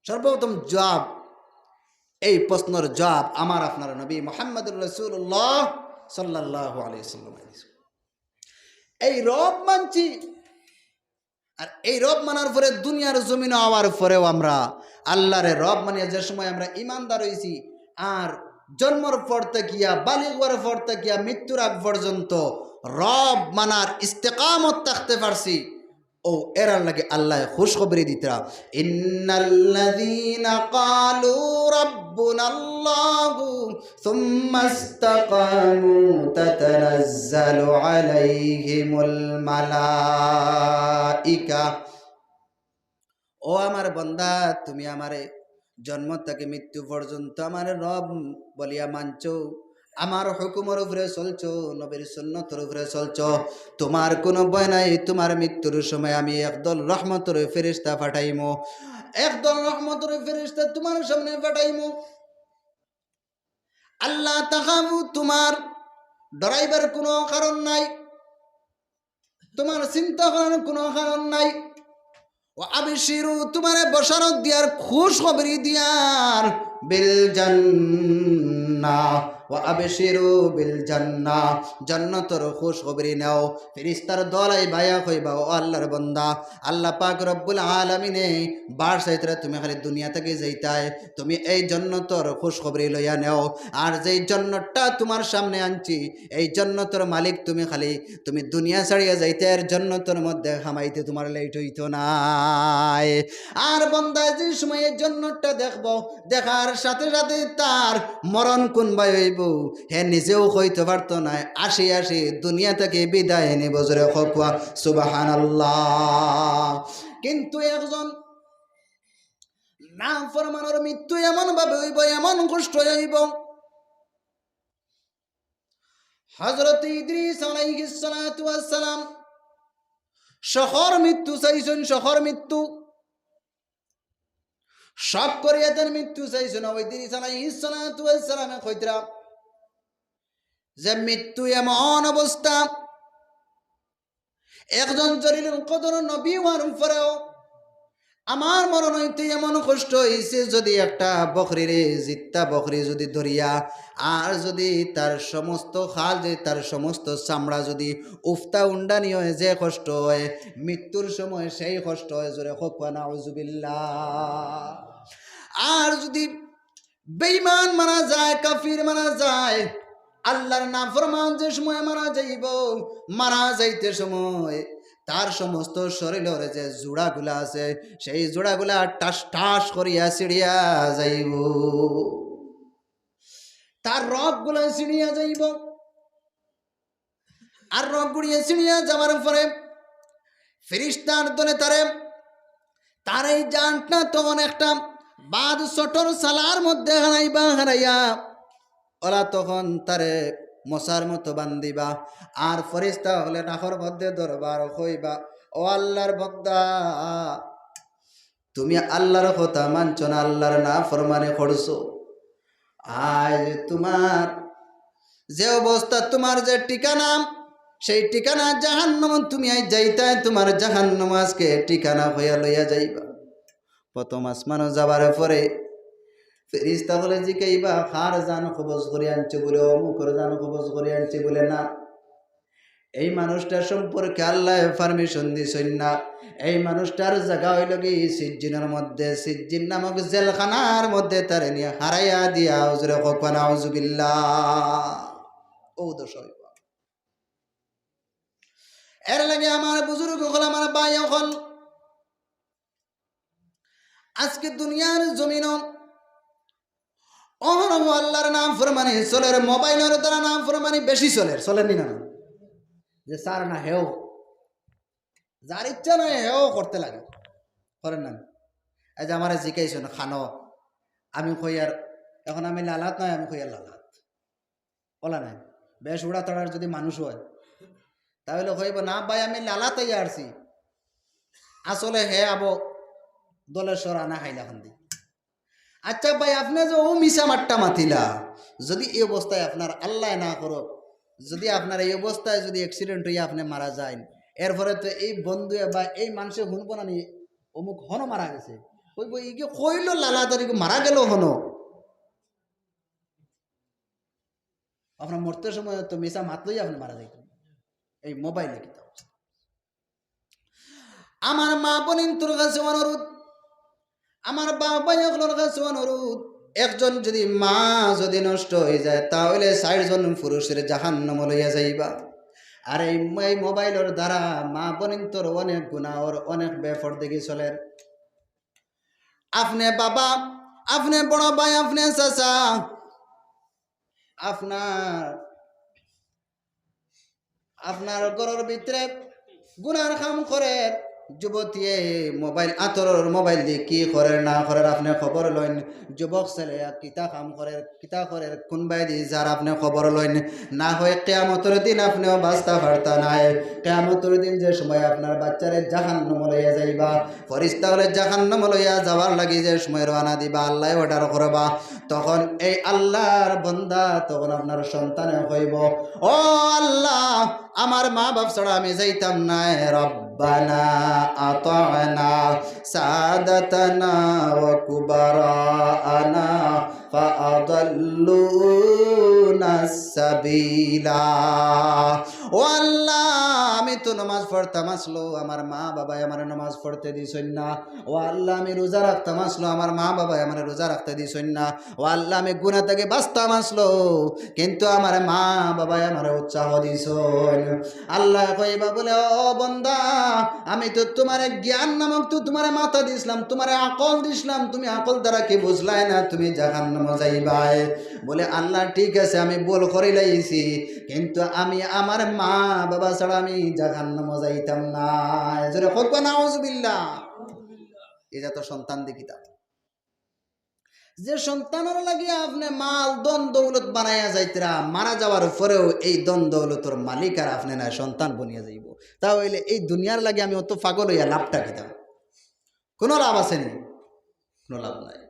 সর্বপ্রথম জবাব, এই প্রশ্নর জবাব আমার আপনার নবী মুহাম্মদুর রাসূলুল্লাহ সাল্লাল্লাহু আলাইহি ওয়াসাল্লাম। এই রব মানছি, আর এই রব মানার পরে দুনিয়ার জমিনো আওয়ার পরেও আমরা আল্লাহরে রব মানিয়া যে সময় আমরা ইমানদার অইছি, আর জন্মর পর থাকিয়া, বালিগ অওয়ার পর থাকিয়া মৃত্যুর আগ পর্যন্ত রব মানার ইস্তেকামত থাকতে পারছি, ও এরার লাগি আল্লাহ খুশখবরি দিতরা, "ইন্নাল্লাযীনা ক্বালু রাব্বুনাল্লাহু সুম্মাস্তাকামু তাতানাজ্জালু আলাইহিমুল মালাইকা।" ও আমার বান্দা, তুমি আমারে জন্ম থাকি মৃত্যু পর্যন্ত আমারে রব বলিয়া মানছো, আমার হুকুমর উপরে চলছো, নবীর সুন্নতর উপরে চলছো, তুমার কুনু ভয় নাই। তুমার মৃত্যুর সময় আমি একদল রহমতর ফেরেশতা পাঠাইমু, একদল রহমতর ফেরেশতা তুমার সামনে পাঠাইমু। আল্লা তাখাফু, তুমার ডরাইবার কুনু কারণ নাই, তুমার চিন্তা করার কুনু কারণ নাই। ওয়া আবশিরু, তুমারে বশারত দিয়ার, খুশখবরি দিয়ার, বিল জান্নাহ, ওয়া আবশিরু বিল জান্নাহ, জান্নাতর খুশখবরি নেও। ফিরিস্তার দল আইবা, আইয়া কইবা, "ও আল্লার বান্দা, আল্লা পাক রব্বুল আলামিনে বারছাইতরা তুমি খালি দুনিয়া থাকি যাইতায়, তুমি এই জান্নাতর খুশখবরি লইয়া নেও। আর যেই জান্নাতটা তুমার সামনে আনছি, এই জান্নাতর মালিক তুমি খালি, তুমি দুনিয়া ছাড়িয়া যাইতে আর জান্নাতর মধ্যে হামাইতে তুমার লেট অইতো নায়।" আর বান্দায় যে সময় এই জান্নাতটা দেখবো, দেখার সাথে সাথে তার মরণ কুনবায় অইবো, হে নিজেও কইতো পারতো নায়, আসি আসি দুনিয়া থাকি বিদায় নিবো। জোরে কউক্কা সুবহানাল্লাহ। কিন্তু একজন নাফরমানর মৃত্যু এমন ভাবে অইবো, এমন কষ্ট অইবো। হযরত ইদ্রিস আলাইহিস সালাতু ওয়াস সালাম শখর মৃত্যু চাইছইন, শখর মৃত্যু। শখ করিয়া তান মৃত্যু চাইছইন। ওই ইদ্রিস আলাইহিস সালাতু ওয়াস সালামে কইতরা যে মৃত্যু এমন অবস্থা, একজন জলিলুল কদর নবী অওয়ার পরেও আমার মরণ অইতে এমন কষ্ট অইছে, যুদি একটা বকরিরে, জিত্তা বকরি যুদি ধরিয়া, আর যুদি তার সমস্ত খাল, যে তার সমস্ত চামড়া যুদি উফতা উন্ডানি অয়, যে কষ্ট অয়, মৃত্যুর সময় সেই কষ্ট অয়। জোরে কউক্কা নাউজুবিল্লাহ। আর যুদি বেঈমান মারা যায়, কাফির মারা যায়, আল্লার নাফরমান যে সময় মারা যাইবো, মারা যাইতে সময় তার সমস্ত শরীলর যে জুড়াগুলা আছে, সেই জুড়াগুলা টাস টাস করিয়া ছিড়িয়া যাইবো, তার রগগুলা ছিড়িয়া যাইবো। আর রগগুলা ছিড়িয়া যাওয়ার পরে ফিরিস্তার দলে তারে, তার এই জানটা তখন একটা বাদ চটর চালার মধ্যে হারাইবা, হারাইয়া ওলা তখন তারে মশার মতো বান্ধিবা। আর ফিরিস্তা অকলে নাকর মধ্যে ধরবা আর কইবা, "ও আল্লার বান্দা, তুমি আল্লার কথা মানছো না, আল্লার নাফরমানি করছো। আইজ তুমার যে অবস্থা, তুমার যে ঠিকানা, সেই ঠিকানা জাহান্নাম। তুমি আইজ যাইতায়, তুমার জাহান্নাম আজকে ঠিকানা অইয়া লইয়া যাইবা।" প্রথম আসমানো যাবার পরে ফিরিস্তা অকলে জিকাইবা, "কার জান কবজ করি আনছো?" বলে, "অমুকর জান কবজ করি আনছি।" বলে, "না, এই মানুষটার সম্পর্কে আল্লায় permission দিছইন না। এই মানুষটার জাগা অইলো গি সিজ্জিনর মধ্যে, সিজ্জিন নামক জেলখানার মধ্যে তারে নিয়া হারাইয়া দিয়া।" জোরে কউক্কা নাউজুবিল্লাহ। ও দশা অইবো। এর লাগি আমার বুজুর্গ অকল, আমার ভাই অকল, আজকে দুনিয়ার জমিনো অহরহ আল্লার নাফরমানি চলের, মোবাইলর দ্বারা নাফরমানি বেশি চলের, চলের নি না? যে সার না হেও, যার ইচ্ছা নাই হেও করতে লাগে, করের না? এই যে আমারে জিকাইছইন খানো, আমি কইয়ার, এখন আমি লালাত নায়, আমি কইয়ার লালাত। অলা নায়, বেশ উড়াতাড়ার যদি মানুষ অয়, তাইলে কইবো, "না ভাই, আমি লালাত আইয়া আরছি।" আসলে হে আবো দলেশ্বর আনা হাইলাকান্দি। আচ্ছা ভাই, আপনে যে অউ মিছা মাতটা মাতিলা, যদি এই অবস্থায় আপনার আল্লায় না করউক, যদি আপনার এই অবস্থায় যদি accident অইয়া আপনে মারা যাইন, এরপরে তো এই বন্ধুয়ে বা এই মানষে হুনবো না নি, অমুক হনো মারা গেছে। কইবো, "ইগু কইলো লালাত আর ইগু মারা গেলো হনো?" আপনার মরতে সময় তো মিছা মাতলেই আপনে মারা যাইতইন। এই মোবাইলে কিতা অবস্থা? আমার মা বইনতর কাছে অনুরোধ, আমার বাবা ভাই অকলর কাছে অনুরোধ, একজন যদি মা যদি নষ্ট অইযায়, তাইলে চাইরজন পুরুষরে জাহান্নামো লইয়া যাইবা। আর এই, এই মোবাইলর দ্বারা মা বইনতর অনেক গুনা অর, অনেক বেপরদেগি চলের। আপনে বাবা, আপনে বড় ভাই, আপনে চাচা, আপনার, আপনার ঘরর ভিতরে গুনার কাম করের, যুবতীয়ে মোবাইল, আতরর মোবাইল দি কি করের না করের, আপনে খবর লইন। যুবক ছেলে কিতা কাম করের, কিতা করের, কুনবায়দি যার, আপনে খবর লইন। না হয় কিয়ামতর দিন আপনেও বাচতা পারতা নায়। কিয়ামতর দিন যে সময় আপনার বাচ্চারে জাহান্নামো লইয়া যাইবা, ফিরিস্তা অকলে জাহান্নামো লইয়া যাওয়ার লাগি যে সময় রওয়ানা দিবা, আল্লায় order করবা, তখন এই আল্লার বন্দা, তখন আপনার সন্তানে কইবো, "ও আল্লাহ, আমার মা বাপ ছাড়া আমি যাইতাম নায়। রব্বানা আতানা সাদাতানা ওয়া কুবারাআনা ফাআদাল্লুনাস সাবিলা।" ও আল্লাহ, আমি তো নমাজ পড়তাম আছলো, আমার মা বাবায় আমারে নমাজ পড়তে দিছইন না। ও আল্লাহ, আমি রোজা রাখতাম আছলো, আমার মা বাবায় আমারে রোজা রাখতে দিছইন না। ও আল্লাহ, আমি গুনা থাকি বাচতাম আছলো, কিন্তু আমার মা বাবায় আমারে উৎসাহ দিছইন। আল্লায় কইবা বুলে, "ও বন্দা, আমি তো তুমারে জ্ঞান নামক তো তুমারে মাথা দিছলাম, তুমারে আকল দিছলাম, তুমি আকল দ্বারা কি বুঝলায় না, তুমি জাহান্নামো যাইবায়।" বুলে, "আল্লাহ, ঠিক আছে, আমি ভুল করিলাইছি, কিন্তু আমি আমার মা বাবা ছাড়া আমি জাহান্নামো যাইতাম নায়।" জোরে কউক্কা, নাউজুবিল্লাহ। এই জাতর সন্তান দেখিতা। যে সন্তানর লাগি আপনে মাল, ধন, দৌলত বানাইয়া যাইতরা, মারা যাওয়ার পরেও এই ধন, দৌলতর মালিক আর আপনে নায়, সন্তান বনিয়া যাইবো। তা অইলে এই দুনিয়ার লাগি আমি অত পাগল অইয়া লাভটা কিতা? কুনু লাভ আছে নি? কুনু লাভ নাই।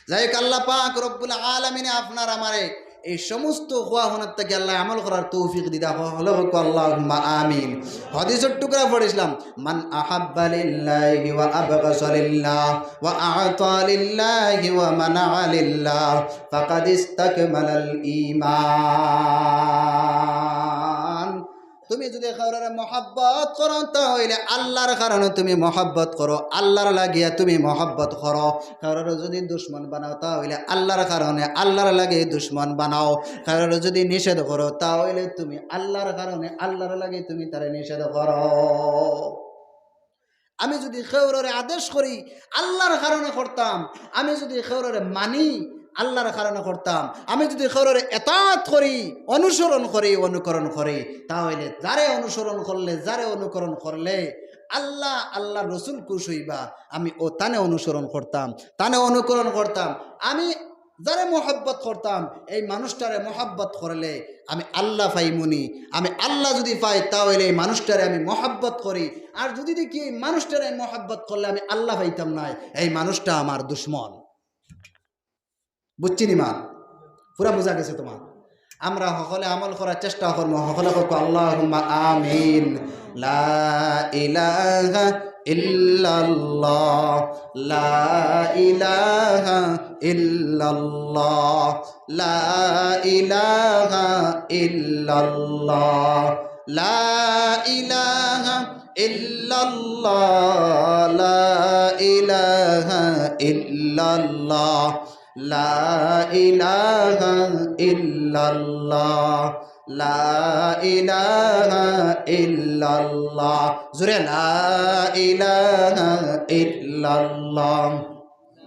যাই হোক, আল্লাহ পাক রব্বুল আলামিনে আপনার আমারে এই সমস্ত কওয়া হুনার থাকি আল্লায় আমল করার তৌফিক দিতা। হকলে কউক্কা আল্লাহুম্মা আমিন। হাদিসর টুকরা পড়ছিলাম, "মান আহাব্বা লিল্লাহি ওয়া আবগাযা লিল্লাহ ওয়া আ'তা লিল্লাহি ওয়া মানাআ লিল্লাহ ফাকাদ ইস্তাকমালাল ঈমান।" তুমি যুদি কেউররে মহব্বত করো, তা অইলে আল্লার কারণে তুমি মহব্বত করো, আল্লার লাগিয়া তুমি মহব্বত করো। কেউররে যুদি দুশমন বানাও, তা অইলে আল্লার কারণে আল্লার লাগি দুশমন বানাও। কেউররে যুদি নিষেধ করো, তা অইলে তুমি আল্লার কারণে আল্লার লাগি তুমি তারে নিষেধ করো। আমি যুদি কেউররে আদেশ করি, আল্লার কারণে করতাম। আমি যুদি কেউররে মানি, আল্লার কারণে করতাম। আমি যুদি কেউররে এতাআত করি, অনুসরণ করি, অনুকরণ করি, তা অইলে যারে অনুসরণ করলে, যারে অনুকরণ করলে আল্লাহ, আল্লার রসুল খুশ অইবা। আমি অউ তানে অনুসরণ করতাম, তানে অনুকরণ করতাম। আমি যারে মহব্বত করতাম, এই মানুষটারে মহব্বত করলে আমি আল্লাহ পাইমুনি। আমি আল্লাহ যুদি পাই, তা অইলে এই মানুষটারে আমি মহব্বত করি। আর যুদি দেখি এই মানুষটারে আমি মহব্বত করলে আমি আল্লাহ পাইতাম নায়, এই মানুষটা আমার দুশমন। বুঝছো নি মা? পুরা বুঝা গেছে তুমার? আমরা হকলে আমল করার চেষ্টা করমু। হকলে কউক্কা আল্লাহুম্মা আমিন। লা ইলাহা ইল্লাল্লাহ, লা ইলাহা ইল্লাল্লাহ, লা ইলাহা ইল্লাল্লাহ, লা ইলাহা ইল্লাল্লাহ, লা ইলাহা ইল্লাল্লাহ। লা ইলাহা ইল্লাল্লাহ, লা ইলাহা ইল্লাল্লাহ। জোরে, লা ইলাহা ইল্লাল্লাহ।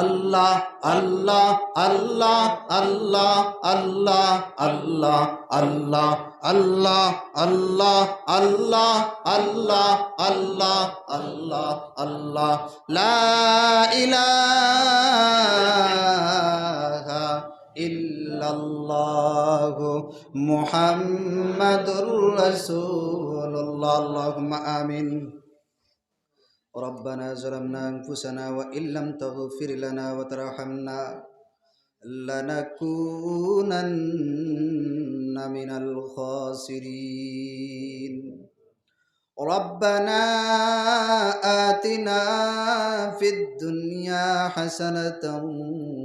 আল্লাহ, আল্লাহ, আল্লাহ, আল্লাহ, আল্লাহ, আল্লাহ, আল্লাহ, আল্লাহ, আল্লাহ, আল্লাহ, আল্লাহ, আল্লাহ, আল্লাহ, আল্লাহ, লা ইলাহা ইল্লাল্লাহু মুহাম্মাদুর রাসূলুল্লাহ। আল্লাহুম্মা আমিন। ربنا ظلمنا أنفسنا وإن لم تغفر لنا وترحمنا لنكونن من الخاسرين. ربنا آتنا في الدنيا حسنة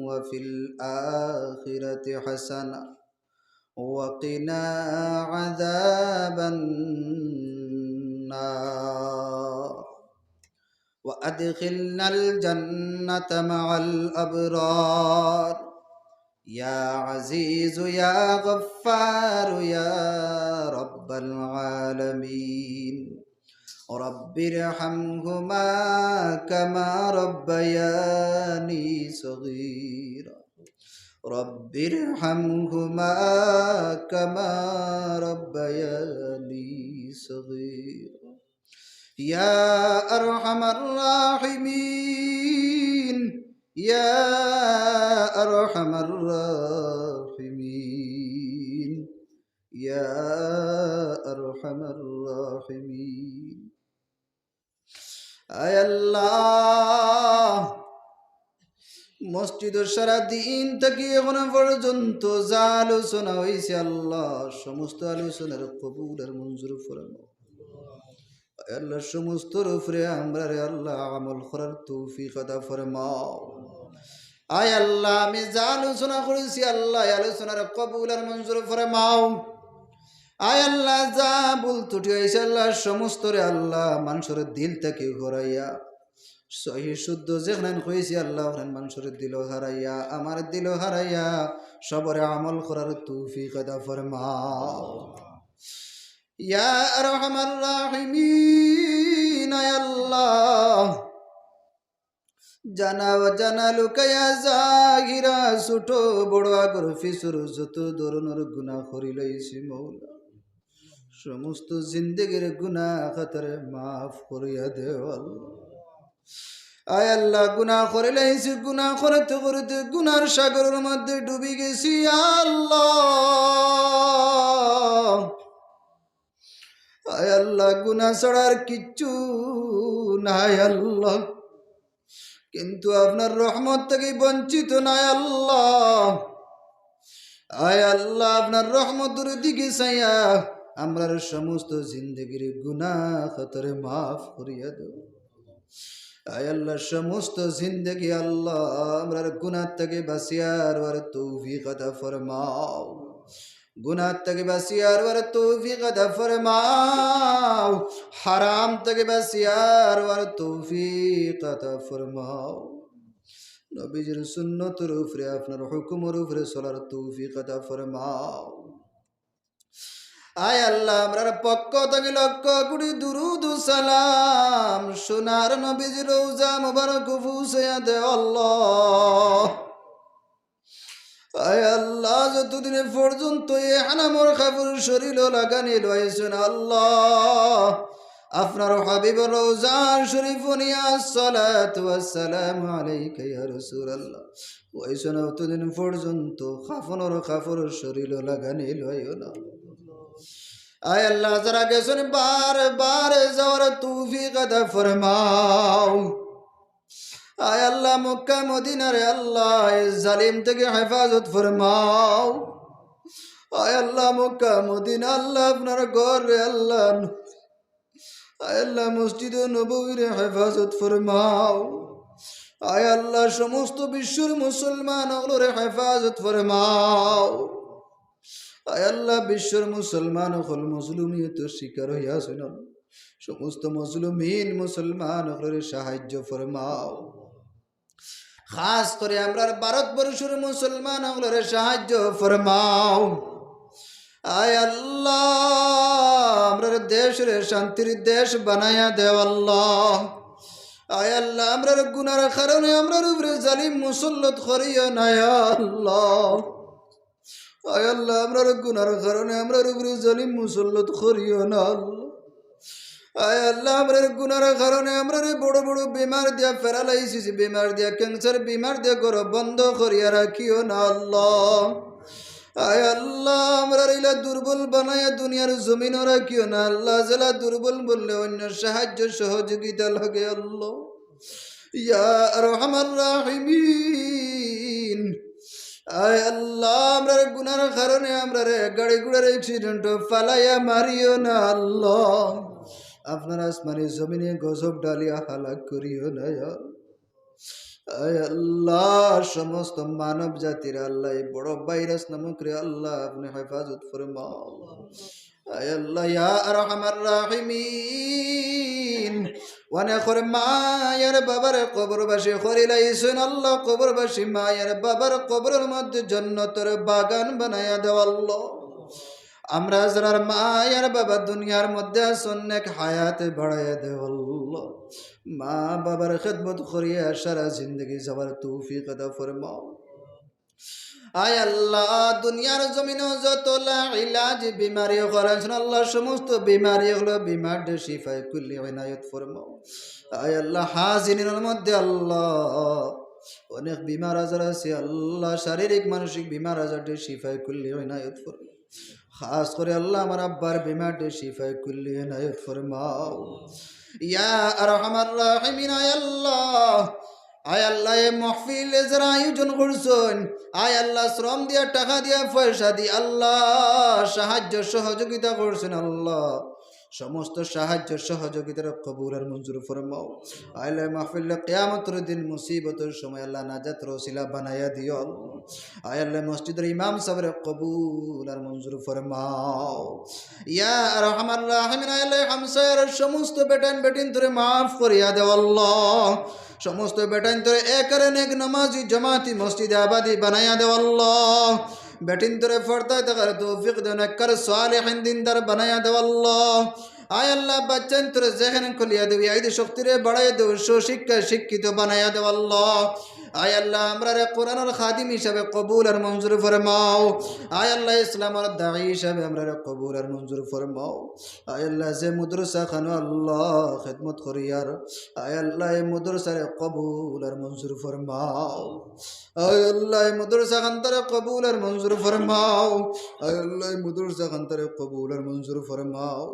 وفي الآخرة حسنة وقنا عذاب النار. وأدخلنا الجنة مع الأبرار. يا عزيز يا غفار يا رب العالمين. رب ارحمهما كما ربياني صغيرا. رب ارحمهما كما ربياني صغيرا. يا أرحم الراحمين، يا أرحم الراحمين، يا أرحم الراحمين. আয় আল্লাহ, মসজিদো সারা দিন থাকি অখন পর্যন্ত যে আলোচনা অইছে, আল্লাহ, সমস্ত আলোচনারে কবুল আর মঞ্জুর ফরমাও। আয় আল্লাহ, সমস্তর উপরে আমরারে, আল্লাহ, আমল করার তৌফিক আতা ফরমাও। আয় আল্লাহ, আমি যে আলোচনা করছি, আল্লাহ, এই আলোচনারে কবুল আর মঞ্জুর ফরমাও। আয় আল্লাহ, যে ভুল ত্রুটি অইছে, আল্লাহ, সমস্তরে, আল্লাহ, মানষর দিল থাকি হরাইয়া, সহি শুদ্ধ যেখান কইছি, আল্লাহ, অখান মানষর দিলো হরাইয়া, আমার দিলো হরাইয়া, সবরে আমল করার তৌফিক আতা ফরমাও। ইয়া আরহামার রাহিমিন, আয় আল্লাহ, জানা অজানা, লুকাইয়া জাহিরা, ছোট বড়, আগর পিছর যত ধরনর গুনাহ করি লাইছি মৌলা, সমস্ত জিন্দেগির গুনাহ খাতারে মাফ করিয়া দেও আল্লাহ। আয় আল্লাহ, গুনাহ করি লাইছি, গুনাহ করতে করতে গুনার সাগরর মধ্যে ডুবি গেছি আল্লাহ। আয় আল্লাহ, গুনাহ ছাড়া আর কিচ্ছু নাই আল্লাহ, কিন্তু আপনার রহমত থাকি বঞ্চিত নায় আল্লাহ। আয় আল্লাহ, আপনার রহমতর দিকে চাইয়া আমরার সমস্ত জিন্দেগির গুনাহ খাতারে মাফ করিয়া দেও। আয় আল্লাহ, সমস্ত জিন্দেগি আল্লাহ আমরার গুনাহ থাকি বাঁচিয়ার অর তৌফিক আতা ফরমাও। গুনাহ থাকি বাঁচিয়ার অর তৌফিক আতা ফরমাও। হারাম থাকি বাঁচিয়ার অর তৌফিক আতা ফরমাও। নবীজির সুন্নতর উপরে, আপনার হুকুমর উপরে চলার তৌফিক আতা ফরমাও। আয় আল্লাহ, আমরার পক্ষ থাকি লক্ষ কোটি দুরুদ ও সালাম সোনার নবীজির রওজা মুবারক পৌঁছাইয়া দেও আল্লাহ। আয় আল্লাহ, যতদিন পর্যন্ত এই হারামর কাপড় শরীলো লাগানি লইছইন আল্লাহ, আপনার হাবিবর রওজা শরীফো নিয়া আসসালাতু ওয়াসসালামু আলাইকা ইয়া রাসূলুল্লাহ কইছইন, অতদিন পর্যন্ত কাফনর কাপড় শরীলো লাগানি লইও না। আয় আল্লাহ, যারা গেছইন বারে বারে যাওয়ার তৌফিক আতা ফরমাও। আয় আল্লাহ, মক্কা মদিনারে আল্লাহ, এই জালিম থাকি হেফাজত ফরমাও। আয় আল্লাহ, মক্কা মদিনা আল্লাহ, আপনার ঘররে আল্লাহ, আয় আল্লাহ, মসজিদে নববীরে হেফাজত ফরমাও। আয় আল্লাহ, সমস্ত বিশ্বর মুসলমান অকলরে হেফাজত ফরমাও। আয় আল্লাহ, বিশ্বর মুসলমান অকল মজলুমিয়তর শিকার অইয়া আছইন, সমস্ত মজলুমিন মুসলমান অকলরে সাহায্য ফরমাও। খাস করি আমরার ভারতবর্ষর মুসলমান অকলরে সাহায্য ফরমাও। আয় আল্লাহ, আমরার দেশরে শান্তির দেশ বানাইয়া দেও আল্লাহ। আয় আল্লাহ, আমরার গুনার কারণে আমরার উপরে জালিম মুসল্লত করিও না, ইয়া আল্লাহ। আয় আল্লাহ, আমরার গুনার কারণে আমরার উপরে জালিম মুসল্লত করিও না, আল্লাহ। আয় আল্লাহ, আমরার গুনার কারণে আমরারে বড় বড় বিমার দিয়া, প্যারালাইসিস বিমার দিয়া, ক্যান্সার বিমার দিয়া ঘর বন্ধ করিয়া রাখিও না, আল্লাহ। আয় আল্লাহ, আমরারে ইলা দুর্বল বানাইয়া দুনিয়ার জমিনো রাখিও না, আল্লাহ। যেলা দুর্বল বললে অন্য সাহায্য সহযোগিতা লাগে, আল্লাহ। ইয়া আরহামার রাহিমিন, আয় আল্লাহ, আমরার গুনার কারণে আমরারে গাড়ি ঘোড়ার অ্যাক্সিডেন্টো ফালাইয়া মারিও না, আল্লাহ। আপনার আসমানি জমিনে গজব ডালিয়া হালাক করিও না, ইয়া আল্লাহ। আয় আল্লাহ, সমস্ত মানব জাতির আল্লাহ, এই বড় ভাইরাস নামক রে আল্লাহ, আপনি হেফাজত ফরমাও। আয় আল্লাহ, ইয়া আরহামার রাহিমিন, অনেকর মায়ের বাবার কবরবাসী করিলাইছইন আল্লাহ, কবরবাসী মায়ের বাবার কবরের মধ্যে জন্নতর বাগান বানাইয়া দেও আল্লাহ। আমরা যারার মায়ের বাবা দুনিয়ার মধ্যে আছইন, নেক হায়াতে বাড়াইয়া দেও আল্লাহ। মা বাবার খেদমত করিয়া সারা জিন্দেগি যাওয়ার তৌফিক আতা ফরমাও। আয় আল্লাহ, দুনিয়ার জমিনো যত লা ইলাজ বিমারি অকল আছইন আল্লাহ, সমস্ত বিমারি অকলর বিমাররে শিফায়ে কুল্লি ইনায়ত ফরমাও। আয় আল্লাহ, হাজিরিনর মধ্যে আল্লাহ অনেক বিমার আজার আছে আল্লাহ, শারীরিক মানসিক বিমার আজাররে শিফায়ে কুল্লি ইনায়ত ফরমাও। খাস করে আল্লাহ আমার আব্বার বিমাররে শিফায়ে কুল্লি ইনায়ত ফরমাও। ইয়া আরহামার রাহিমিন, আয় আল্লাহ, আয় আল্লাহ, এই মাহফিল যারা আয়োজন করছইন, আয় আল্লাহ, শ্রম দিয়া, টাকা দিয়া, পয়সা দিয়া আল্লাহ সাহায্য সহযোগিতা করছইন আল্লাহ, সমস্ত সাহায্য সহযোগিতারে কবুল আর মঞ্জুর ফরমাও। আয় আল্লাহ, মাহফিল কিয়ামতর দিন মুসিবতর সময় আল্লাহ নাজাতর উসিলা বানাইয়া দিও। আয় আল্লাহ, মসজিদর ইমাম সাবরে কবুল আর মঞ্জুর ফরমাও। ইয়া আরহামার রাহিমিন, আয় আল্লাহ, হামসায়ার সমস্ত বেটাইন বেটিন্তরে মাফ করিয়া দেও আল্লাহ। সমস্ত বেটাইন্তরে একের নেক নামাজি জমাতি মসজিদে আবাদি বানাইয়া দেও আল্লাহ। বেটিন্তরে পর্দায় থাকার তৌফিক দেও, নেককার সালেহিন দিনদার বানাইয়া দেও আল্লাহ। আয় আল্লাহ, বাচ্চাইন্তরে জেহেন খুলিয়া দেও, ইয়াদ শক্তিরে বাড়াইয়া দেও, সুশিক্ষায় শিক্ষিত বানাইয়া দেও আল্লাহ। আয় আল্লাহ, আমরারে কোরআনর খাদিম হিসাবে কবুল আর মঞ্জুর ফরমাও। আয় আল্লাহ, ইসলামর দায়ী হিসাবে আমরারে কবুল আর মঞ্জুর ফরমাও। আয় আল্লাহ, যে মাদ্রাসা খানো আল্লাহ খেদমত করিয়ার, আয় আল্লাহ, এই মাদ্রাসারে কবুল আর মঞ্জুর ফরমাও। আয় আল্লাহ, এই মাদ্রাসা খানতারে কবুল আর মঞ্জুর ফরমাও। আয় আল্লাহ, এই মাদ্রাসা খানতারে কবুল আর মঞ্জুর ফরমাও।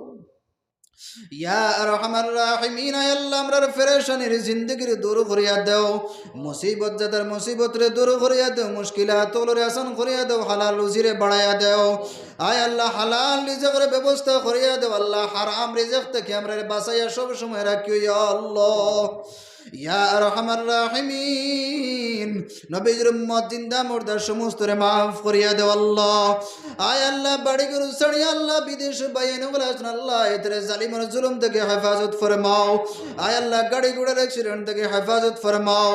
ইয়া আরহামার রাহিমিন, আয় আল্লাহ, আমরার পেরেশানির জিন্দেগিরে দূর করিয়া দেও, মুসিবত জাতার মুসিবতরে দূর করিয়া দেও, মুশকিলাত অকলরে আসান করিয়া দেও, হালাল রুজিরে বাড়াইয়া দেও। আয় আল্লাহ, হালাল রিজিকর ব্যবস্থা করিয়া দেও আল্লাহ, হারাম রিজিক থাকি আমরারে বাঁচাইয়া সব সময় রাখিও ইয়া আল্লাহ। ইয়া আরহামার রাহিমিন, নবীজির উম্মত জিন্দা মুর্দা সমস্তরে মাফ করিয়া দেও আল্লাহ। আয় আল্লাহ, বাড়ি ঘর ছাড়িয়া আল্লাহ বিদেশ বাইন অকল আছইন আল্লাহ, এতারে জালিমর জুলুম থাকি হেফাজত ফরমাও। আয় আল্লাহ, গাড়ি ঘোড়ার অ্যাক্সিডেন্ট থাকি হেফাজত ফরমাও।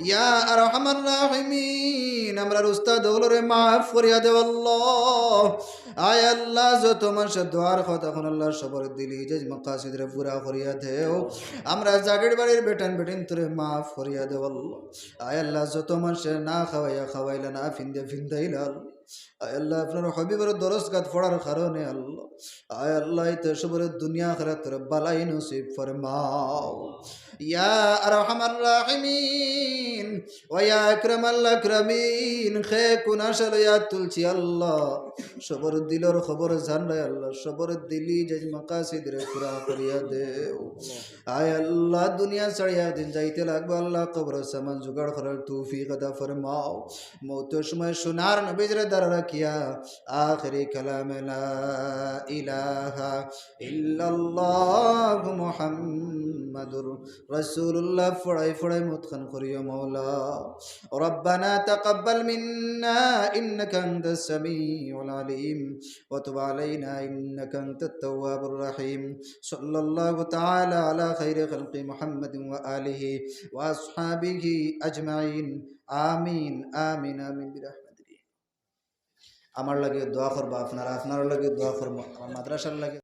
ইয়া আরহামার রাহিমিন, আমরার উস্তাদ অকলরে মাফ করিয়া দেও আল্লাহ। আয় আল্লাহ, যত মানষে দোয়ার কথা কইন আল্লাহ, সবর দিলি যে মাকাসিদরে পুরা করিয়া দেও। আমরার জাগির বাড়ির বেটাইন বেটিন্তরে মাফ করিয়া দেও আল্লাহ। আয় আল্লাহ, যত মানষে না খাওয়াইয়া খাওয়াইলা, না ফিন্দে ফিন্দাইলা আল্লাহ। আয় আল্লাহ, আপনার হাবিবর দরসগাত পড়ার কারণে আল্লাহ, আয় আল্লাহ, এতে সবরে দুনিয়া আখিরাতর বালাই নসিব ফরমাও। ইয়া আরহামার রাহিমিন, ওয়া ইয়া আকরামাল আকরামিন, কে কুন আশা লইয়া তুলছি আল্লাহ, সবর দিলর খবর জানরায় আল্লাহ, সবর দিলি যে মাকাসিদরে পুরা করিয়া দেও। আয় আল্লাহ, দুনিয়া ছাড়িয়া দিন যাইতে লাগবো আল্লাহ, কবরর সামান জোগাড় করার তৌফিক আতা ফরমাও। মউতর সময় সোনার নবীজিরে দাঁড়া রাখিয়া আখেরি কালামে লা ইলাহা ইল্লাল্লাহু মুহাম্মাদুর রাসূলুল্লাহ পড়াই পড়াই মউত খান করিও মাওলা। ربنا تقبل منا إنك أنت السميع العليم وتب علينا إنك أنت التواب الرحيم. صلى الله تعالى على خير خلقه محمد وآله وأصحابه أجمعين. آمين، آمين، آمين برحمتك. আমার লাগি দোয়া করবা আপনারা, আপনারার লাগি দোয়া করবো, আমার মাদ্রাসার লাগি।